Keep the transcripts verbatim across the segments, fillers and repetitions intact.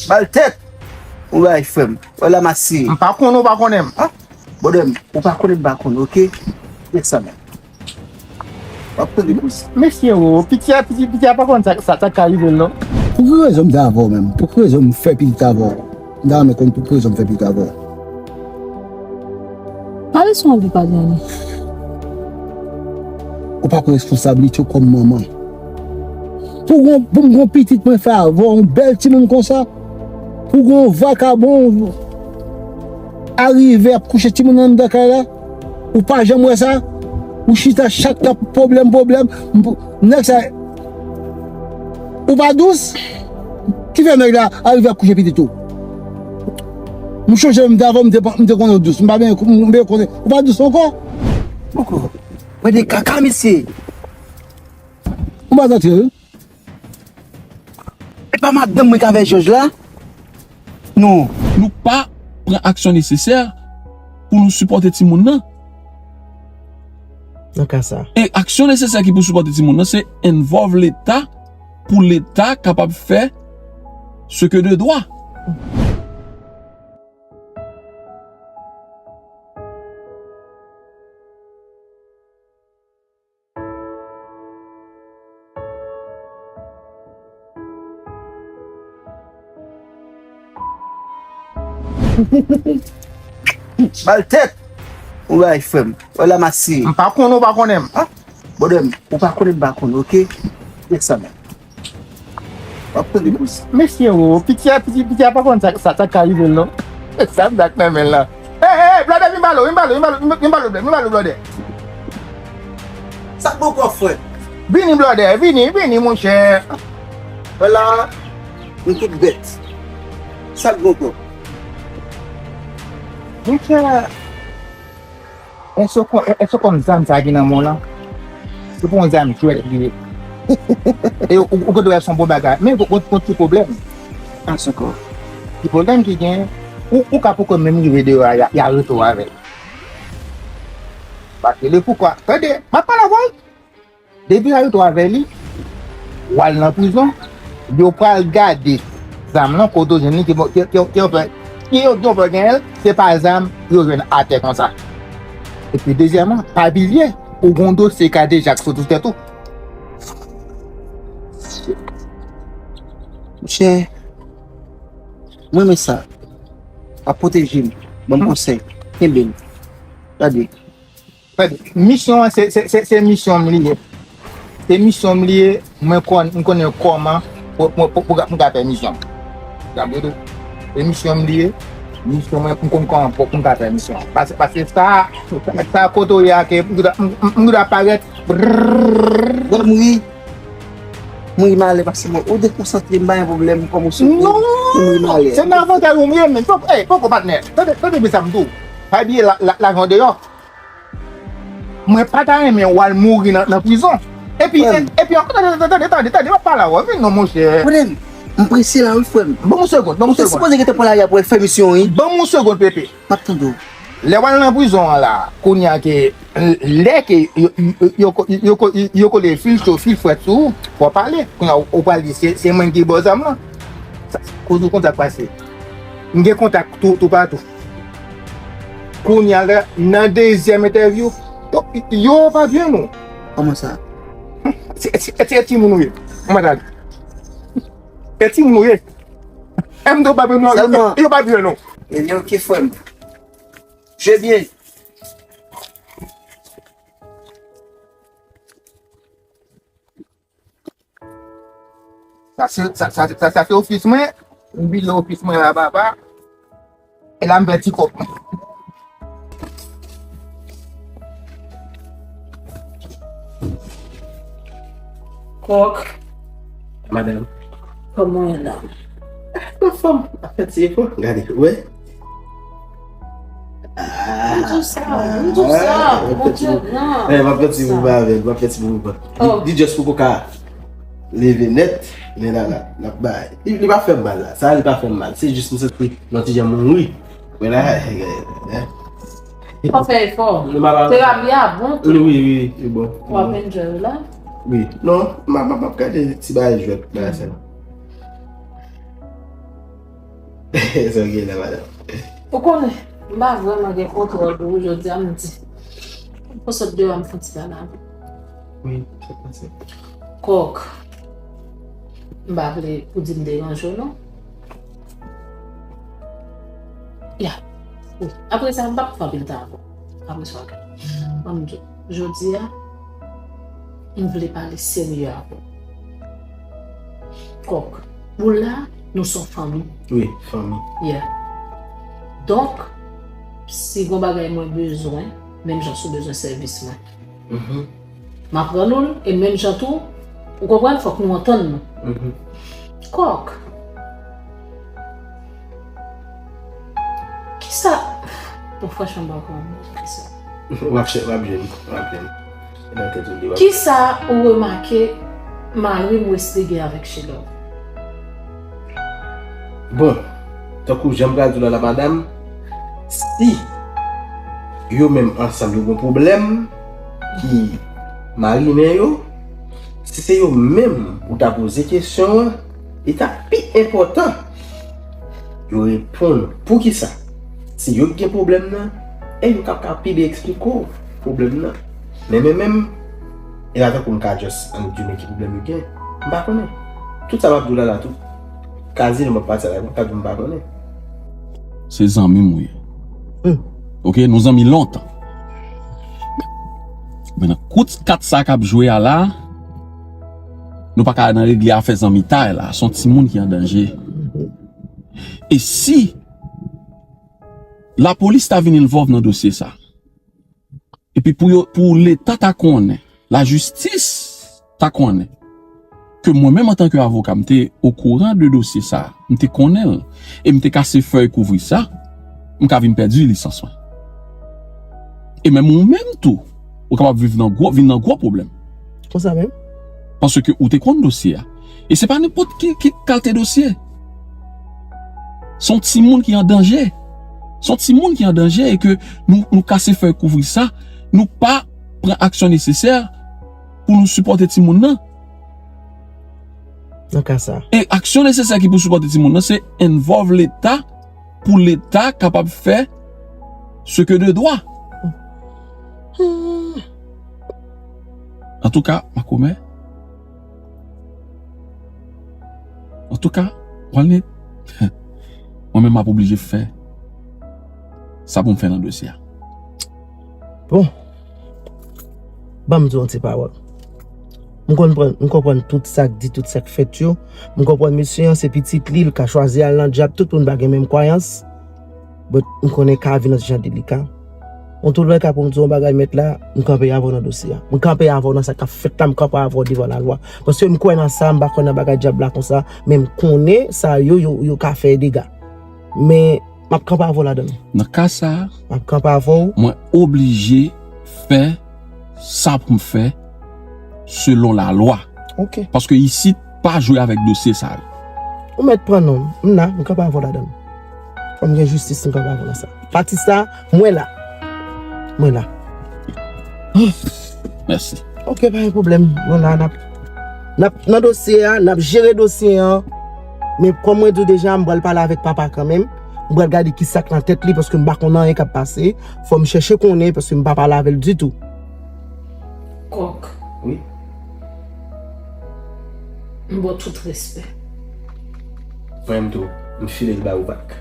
Ba l tèt. Ou bay frè m. Wè la masi. M pa konnen, ou pa konnen m. Ah, brother m, ou pa konnen, m pa konnen, oke? Se sa menm. W ap tande plis. Mesye, o, piti a, piti, piti a pa konn sa, sa, sa ka rive l, non. Pou ki rezon m te avè w menm? Pou ki rezon m fè pitit avè w? M ta renmen konn pou ki rezon m fè pitit avè w. Pale sou anvi pa dènye. Ou pa pran responsablite w kòm manman. Pou gon, pou m gon pitit mwen fè avè w, yon bèl timoun konsa, pou gon vakabon arive ap kouche timoun anndan kay la, ou pa janm wè sa, ou chita chak tan pwoblèm, pwoblèm, m pou, nèg sa, ou pa dous, ki fè nèg la arive ap kouche pitit ou. M chonje m t avè w, m te, m te konnen w dous, m pa byen, m byen konnen, ou pa dous ankò. Poko. Mwen de kaka, mesye. Ou pa santi, wi. E pa madanm mwen k avè Jòj la? Non. Nou pa pran aksyon nesesè pou nou sipòte timoun nan. Nan ka sa. E aksyon nesesè ki pou sipòte timoun nan, se involve Leta pou Leta kapab fè ce que de droit. Ba l tèt. Ou bay frè m. Wè la masi. M pa konnen, ou pa konnen m. Ah, brother m, ou pa konnen, m pa konnen, oke? Se sa menm. W ap tande plis. Mesye, o, piti a, piti, piti a pa konn sa, sa, sa ka rive l, non. Sa m dak nan men l la. Hey, hey, hey, blòdè, vin ba l, vin ba l, vin ba l, vin ba l, vin ba l, blòdè. Sa k bon kò, frè? Vini, blòdè, vini, vini, monchè. Vwala, nou tout bèt. Sa k bon kò? Monchè, èske w kon-, èske w konn zam sa ki nan men w lan? Se pa yon zam jwèt li ye. E ou, ou, ou dwe wè se yon bon bagay. Men gon, gon, gon ti pwoblèm. An soko. Ti pwoblèm ki gen, ou, ou ka poko menm rive deyò a, y a, y a rete w avè l. Paske le poukwa, tande, m ap pale avè w. Depi y a rete w avè li, w al nan prizon, yo pral gade zam lan kote w jwenn li, ki, ki, ki, ki, ki, ki yo, yo pral genyen l, se pa zam yo jwenn atè konsa. Epi dezyèmman, pa bliye, ou gon dosye k a deja k sot sou tèt ou. Monchè, mwen renmen sa. W ap pwoteje m. Ban m konsèy. Kenbe m. Gade. Misyon an, se, se, se, se misyon m li ye. Se misyon m li ye, mwen konn, m konnen kòman pou, pou, pou, pou, pou m ka fè misyon m. Gade tou. Se misyon m li ye. Misyon mwen, m konn kòman pou, pou m ka fè misyon an. Paske, paske sa, sa kote w ye a ke m dwe, m, m, m dwe parèt. Brrrr. Mwen mouri. Mouri malè paske mwen, ou dekonsantre m, pa gen pwoblèm, kòm ou sou. Non! Mouri malè. Se nan avantaj ou m ye, men. Poko, ey, poko, patnè. Tande, tande byen sa m di w. Pa bliye la, la, lajan deyò. Mwen pa ta renmen w al mouri nan, nan prizon. Epi, e, epi ankò, tande, tande, tande, tande, tande, m ap pale avè w, vin non, monchè. Frè m, m prese la, wi, frè m. Ban m yon segond, ban m yon segond. Ou te sipoze gentan pran lari a pou w al fè misyon, wi. Ban m yon segond, Pepe. M ap tande w. Lè w al nan prizon an la, kounye a ke, lè ke yo, yo, yo, yo, yo kole fil cho, fil frèt sou ou, fò w pale. Kounye a, ou, ou pral di, se, se mwen ki ba w zam lan. Sa, koze w konn sa k pase. M gen kontak tou, toupatou. Kounye a la, nan dezyèm entèvyou, yo, yo pa byen non. Kòman sa? Se, se, se timoun ou ye. Kòman sa? Se timoun ou ye. M di w pa byen non, yo, yo pa byen non. Ebyen, oke, frè m. Jwe byen. Sa se, sa, sa, sa, sa se ofis mwen. M vide ofis mwen la, papa. E la m fè ti kòb mwen. Kòk. Madanm. Kòman w ye la? Anfòm, ap fè ti efò. Gade, ou wè? M di w sa, m di w sa, Bondye gran. M ap fè ti mouvman avè l, m ap fè ti mouvman. Li just poko ka leve nèt, men la, la, l ap bay. Li, li pa fè m mal la. Sa, li pa fè m mal. Se jis m santi yon ti jan mouri. Men la, eh, eh, eh. Fò fè efò. Terapi a bon tou. Wi, wi, wi, li bon. W ap enjoy la? Wi. Non, m ap, m ap, m ap gade ti bagay jwèt, bagay sa. Sa w gen la, madanm? Ou konnen, m pa vrèman gen kontwòl pou ou jodi a, m di. M pou sot deyò, m fè yon ti pale avè w. Wi, sa pase. Kòk, m pa vle pou di m deranje w, non. Ya. Wi. Apre sa, m p ap fè anpil tan avè w. Apre sa, ok. Ban m di w, jodi a, m vle pale serye avè w. Kòk, pou la, nou se yon fanmi. Wi, fanmi. Yeah. Donk, si gon bagay mwen bezwen, menm jan si w bezwen sèvis mwen, m ap rann ou l, e menm jan tou, ou konprann, fòk nou antann nou. Kòk, kisa, bon, franchman, m pa konn kisa. W ap chè, w ap jwenn, w ap jwenn. E nan tèt ou li w ap Kisa ou remake mari m Wesley gen avèk Shelove? Bon, tankou jan m pral di w la, la madanm, si yo menm ansanm yo gon pwoblèm ki marinen yo, si se yo menm ou ta poze kesyon an, li t ap pi enpòtan yo reponn poukisa. Se yo ki gen pwoblèm nan, e yo k ap ka pi byen eksplike w pwoblèm nan. Men, men, menm, e pa tankou m ka just annik di w men ki pwoblèm yo gen. M pa konnen. Tout sa m ap di w la, la, tout. Kazi lè m ap pati avèk mwen, m ka di w m pa konnen. Se zanmi m ou ye. Hmm. Ok, nou zanmi lontan. Men nan kout kat sa k ap jwe a la, nou pa ka nan regle afè zanmitay la. Se yon timoun ki an danje. E si lapolis ta vin envòlv nan dosye sa, epi pou yo, pou Leta ta konnen, lajistis ta konnen, ke mwen menm antanke avoka, m te okouran de dosye sa, m te konnen l, e m te kase fèy kouvri sa, m ka vin pèdi lisans mwen. E menm ou menm tou, ou kapab viv nan gwo, vin nan gwo pwoblèm. Konsa menm? Paske ou te konn dosye a. E se pa nenpòt ki, ki kalte dosye. Se yon timoun ki an danje. Se yon timoun ki an danje e ke nou, nou kase fèy kouvri sa, nou pa pran aksyon nesesè pou nou sipòte timoun nan. Nan ka sa. E aksyon nesesè ki pou sipòte timoun nan, se envòlv Leta pou Leta kapab fè ce que de droit. Antouka, makomè, antouka, Walney, mwen menm m ap oblije fè sa pou m fè nan dosye a. Bon. Ban m di w yon ti pawòl. M konprann, m konprann tout sa k di, tout sa k fèt yo. M konprann mesye an, se pitit li, l ka chwazi al nan dyab, tout moun pa gen menm kwayans. But, m konnen ka vin yon ti jan delika. Antouka, pou m di w yon bagay, mèt la, m kanpe avè w nan dosye a. M kanpe avè w nan sa k ap fèt la, m kanpe avè w devan lalwa. Paske m kwè nan sa, m pa kwè nan bagay dyab la konsa, men m konnen sa yo, yo, yo ka fè dega. Men, m ap kanpe avè w ladan l. Nan ka sa a, m ap kanpe avè w. Mwen oblije fè sa pou m fè selon lalwa. Ok. Paske isit pa jwe avèk dosye sa yo. Ou mèt pran non m. M la, m kanpe avè w ladan l. Fò m gen jistis, m kanpe avè w nan sa. Pati sa, mwen la. Mwen la. Mèsi. Ok, pa gen pwoblèm. Mwen la, n ap, n ap nan dosye a, n ap jere dosye an. Men kòm mwen di w deja, m pral pale avèk papa kanmenm. M pral gade ki sa k nan tèt li, paske m pa konn anyen k ap pase. Fò m chèche konnen, paske m pa pale avè l ditou. Kòk. Wi. M ba w tout respè. Mwen menm tou, m file l ba ou back.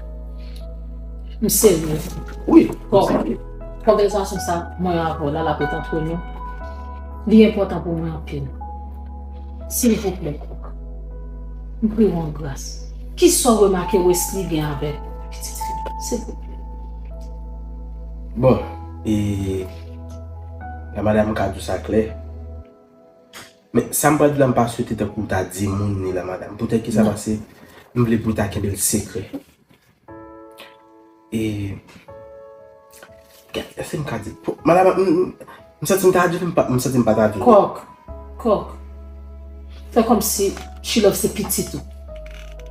M serye. Wi, m Kòk. Serye. Konvèsasyon sa, mwen avè w la, l ap ret antre nou. Li enpòtan pou mwen anpil. Silvouplè, Kòk. M priye w an gras. Kisa w remake Wesley gen avèk pitit fi m? Silvouplè. Bon, e, la madanm, m ka di w sa klè. Men, sa m pral di la, m pa swete tankou w ta di moun ni la madanm. Poutèt ki sa? Non. Paske m vle pou w ta kenbe l sekrè. E, kè, èske m ka di? Po, madanm, m, m, m santi m ta di, m pa, m santi m pa ta di. Kòk, Kòk. Fè kòmsi Chilove se pitit ou.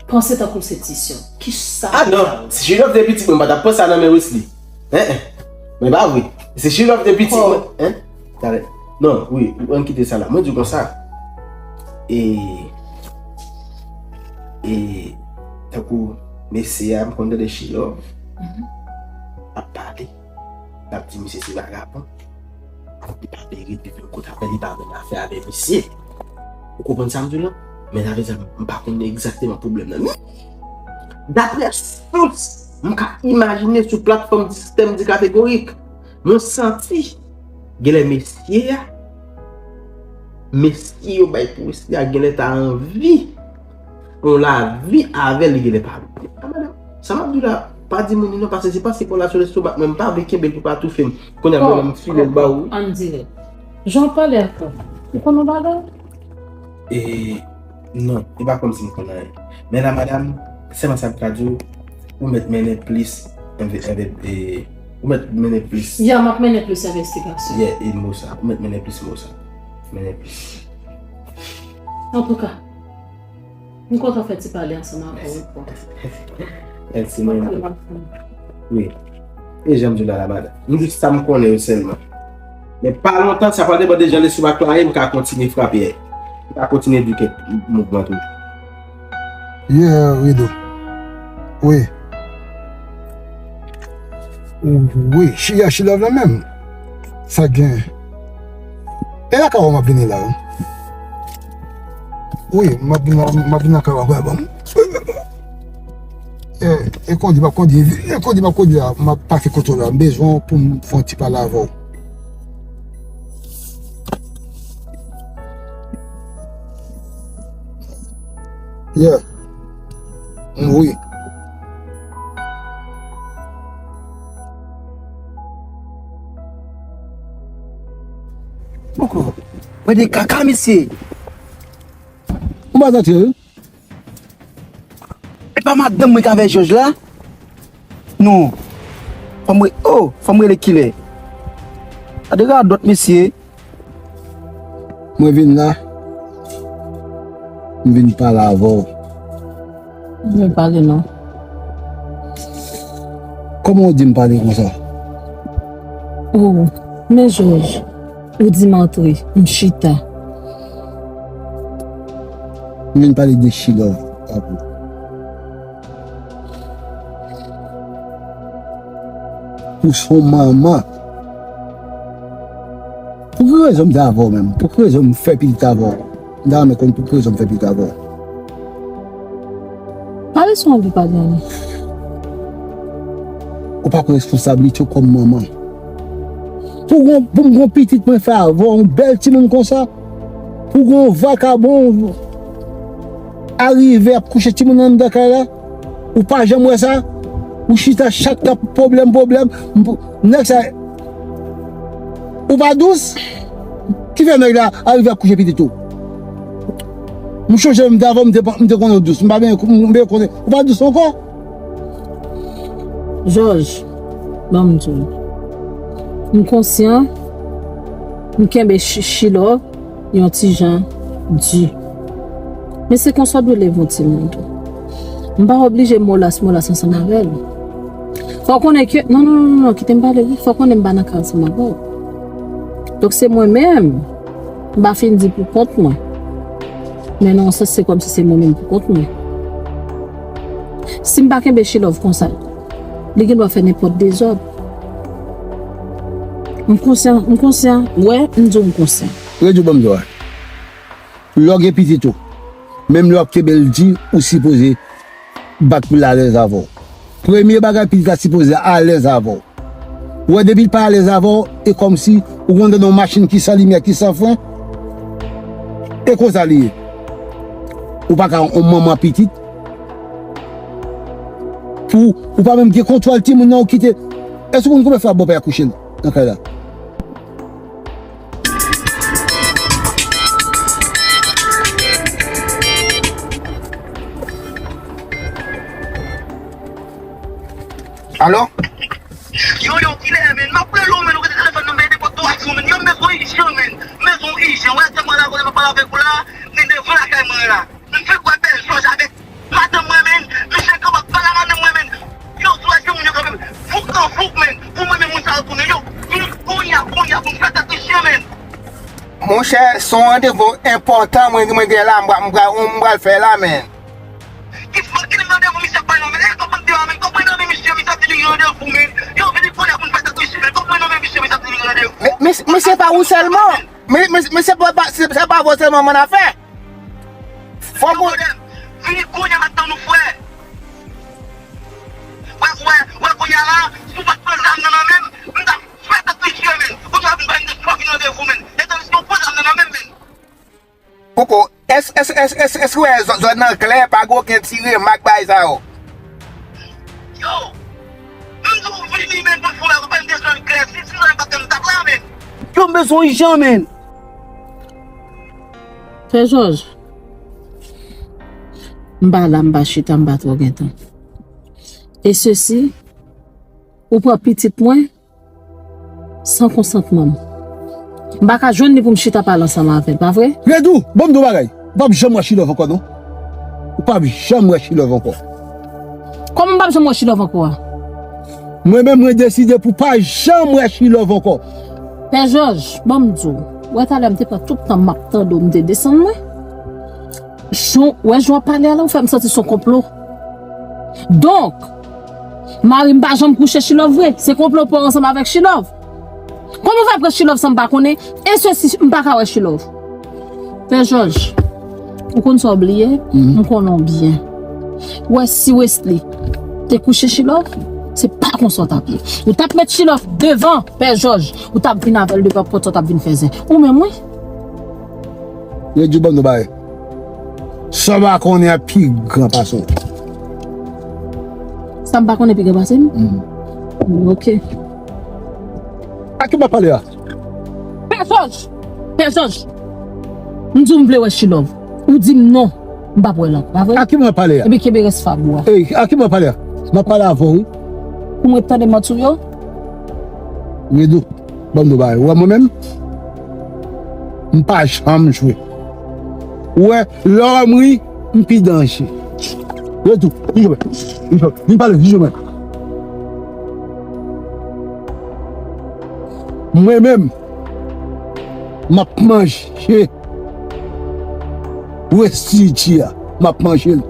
Panse tankou l se ti sè w. Kisa? Ah non, si Chilove te pitit mwen, m pa t ap pran sa nan men Wesley. Hein, hein. Men pa vre. Si Chilove te pitit mwen, hein? Talè. Non, wi, ann kite sa la. Mwen di w konsa. E, e, tankou, Mesye a, m konn tande She Love ap pale. L ap di misye se vagabon. Li pa merite vin kote avè li, li pa menm afè avè misye. Ou konprann sa m di w la? Men sa vle di, m pa konn egzakteman pwoblèm nan. Men, daprè sous m ka imajine sou platfòm Sistèm Di Kategorik, mwen santi genlè mesye a, mesye yo bay pou mesye a genlè ta anvi yon lavi avè l, li genlè pa vle. A, madanm, sa m ap di w la, pa di moun li non, paske se pase bò la sou lestomak mwen, m pa vle kenbe l pou pa toufe m. Kounye a, mwen menm, m file l ba ou. An dirèk. Jan w pale ak ou, ou konn yon bagay? E, non, e pa kòmsi m konn anyen. Men la, madanm, sèlman sa m ka di w, ou mèt mennen plis, enve-, enve-, e, ou mèt mennen plis. Ya, m ap mennen plis envestigasyon. Yeah, e mo sa, ou mèt mennen plis mo sa. Mennen plis. Antouka, m kontan fè ti pale ansanm avè w ankò. Mèsi, mèsi, mèsi. Wi. E jan m di w la, la, madanm. M di sa m konnen yo sèlman. Men pa lontan, sa pral depann de jan lestomak la ye, m ka kontinye frape. M ka kontinye di kèk mouvman tou. Yeah, Rido. Wi. Wi, She, yeah, She Love la menm. Sa gen. E lakay ou m ap vini la, wi. Wi, m ap vin, m ap vin lakay ou, wè, bon. E, e kondi m ap kondi, e kondi m ap kondi la, m ap pase kote w la. M bezwen w pou m fè yon ti pale avè w. Yeah. Wi. Poko. Mwen de kaka, mesye. Ou pa santi, wi? E pa madanm mwen k avè Jòj la? Non. Fò m re-, oh, fò m rele kilè. Gade radòt, mesye. Mwen vin la. M vin pale avè w. M vin pale non. Kòman w di m pale konsa? Oh, men Jòj, ou di m antre, m chita. M vin pale de She Love avè w. Ou se yon manman. Pou ki rezon m te avè w menm? Pou ki rezon m fè pitit avè w? M ta renmen konn pou ki rezon m fè pitit avè w. Pale sa w anvi pale an. Ou pa pran responsablite w kòm manman. Pou gon, pou m gon pitit mwen fè avè w, yon bèl timoun konsa, pou gon vakabon arive ap kouche timoun anndan kay la, ou pa janm wè sa, ou chita chak tan pwoblèm, pwoblèm, m pou, nèg sa, ou pa dous, ki fè nèg la arive ap kouche pitit ou? M chonje m te avè w, m te, m te konnen w dous, m pa byen, m byen konnen, ou pa dous ankò. Jòj, ban m di w. M konsyan, m kenbe She, She Love yon ti jan di. Men se konsa w dwe leve yon timoun tou. M pa oblije molas, molas ansanm avè l. Fò w konnen ke, non, non, non, non, kite m pale, wi. Fò w konnen m pa nan kay ansanm avè w. Donk se mwen menm, m pa fin di pou kont mwen. Men nan yon sans, se kòmsi se mwen menm pou kont mwen. Si m pa kenbe She Love konsa, li gen dwa fè nenpòt dezòd. M konsyan, m konsyan. Wè, m di w m konsyan. Redi w ban m di w a. Lè w gen pitit ou, menm lè w ap kenbe l di, ou sipoze bat pou l alèz avè w. Premye bagay, pitit la sipoze alèz avè w. Ou wè, depi l pa alèz avè w, e kòmsi ou konn nan yon machin ki san limyè, ki san fren. E konsa li ye. Ou pa ka yon manman pitit. Pou ou pa menm gen kontwòl timoun nan, ou kite. Èske ou konn konbyen fwa bòpè a kouche l nan kay la? Alo? Yo, yo, kilè, men? M ap rele w, men, ou rete telefòn nan, men, nenpòt twa jou, men. Yo, m bezwen ijan, men. M bezwen ijan. Wè, se mwen la, kote m ap pale avèk ou la, men devan lakay mwen la. M fèk wè bèl Jòj avèk madanm mwen, men. Misye kanpe ap pale a madanm mwen, men. Yo, sou wè se moun yo kanpe. Fouk nan fouk, men. Pou mwen, men, moun sa yo tounen. Yo, vini kounye a, kounye a, pou m fè tèt li chen, men. Monchè, se yon randevou enpòtan mwen, mwen gen la, m pral, m pral, m pral fè la, men. Ki fòk ki n randevou misye ap bay non, men. E, Ou sèlman. Men, men, men se pa, pa, se, se pa vre sèlman, man afè. Fòk ou. Vini kounye a, m ap tann ou, frè. Wè, wè, wè, kounye a la, si w pa t pran zam nan nan men m, m t ap fè tèt li chire, men. Ou t ap vin bay m de fucking randevou, men. E tandiske w pran zam nan nan men m, men. Koko, èske, èske, èske, èske, èske w wè zòn, zòn nan klè, pa gen okenn ti remak bagay sa yo? Yo, m di w vini, men, pou fè bagay, pa m desann klè, si, si zòn nan pa t klè, m t ap la, men. Yo, m bezwen w ijan, men. Frè Jòj, m pa la, m pa chita, m pa twò gen tan. E sesi, ou pran pitit mwen san konsantman m. M pa ka jwenn li pou m chita pale ansanm avè l, pa vre? Redou, ban m di w bagay. Ou p ap janm wè Chilòv ankò, non. Ou p ap janm wè Chilòv ankò. Kòman m p ap janm wè Chilòv ankò a? Mwen menm, mwen deside pou w pa janm wè Chilòv ankò. Pè Jòj, ban m di w. Ou wè talè m te pran tout tan m ap tande w, m te desann mwen. Jan, ou wè jan w ap pale a la, ou fè m santi se yon konplo. Donk, mari m pa janm kouche Chilòv vre. Se konplo pou ansanm avèk Chilòv. Kòman w fè pran Chilòv san m pa konnen? E sesi, m pa ka wè Chilòv. Pè Jòj, ou konn sa w bliye? M konnen w byen. Ou wè si Wesley te kouche Chilòv, se pa konsa w t ap ye. Ou t ap met Chilòv devan, Pè Jòj. Ou t ap vin avè l devan pòt, ou t ap vin fè zen. Ou menm, wi. Yo di w ban m di w bagay. Sa w pa konnen an pi gran pase w. Sa m pa konnen pi gran pase m? Mm. Ok. A ki m ap pale a? Pè Jòj! Pè Jòj! M di w m vle wè Chilòv. Ou di m non. M p ap wè l ankò, pa vre? A ki m ap pale a? Epi kenbe rès fab ou a. Ey, a ki m ap pale a? M ap pale avè w, wi. Pou m ret tande manti w yo? Redou, ban m di w bagay. Ou wè mwen menm? M pa janm jwe. Ou wè, lè w wè m ri, m pi danje. Redou, vin jwenn mwen. Vin jwenn, vin pale, vin jwenn mwen. Mwen menm, m ap manje Westiti a, m ap manje l.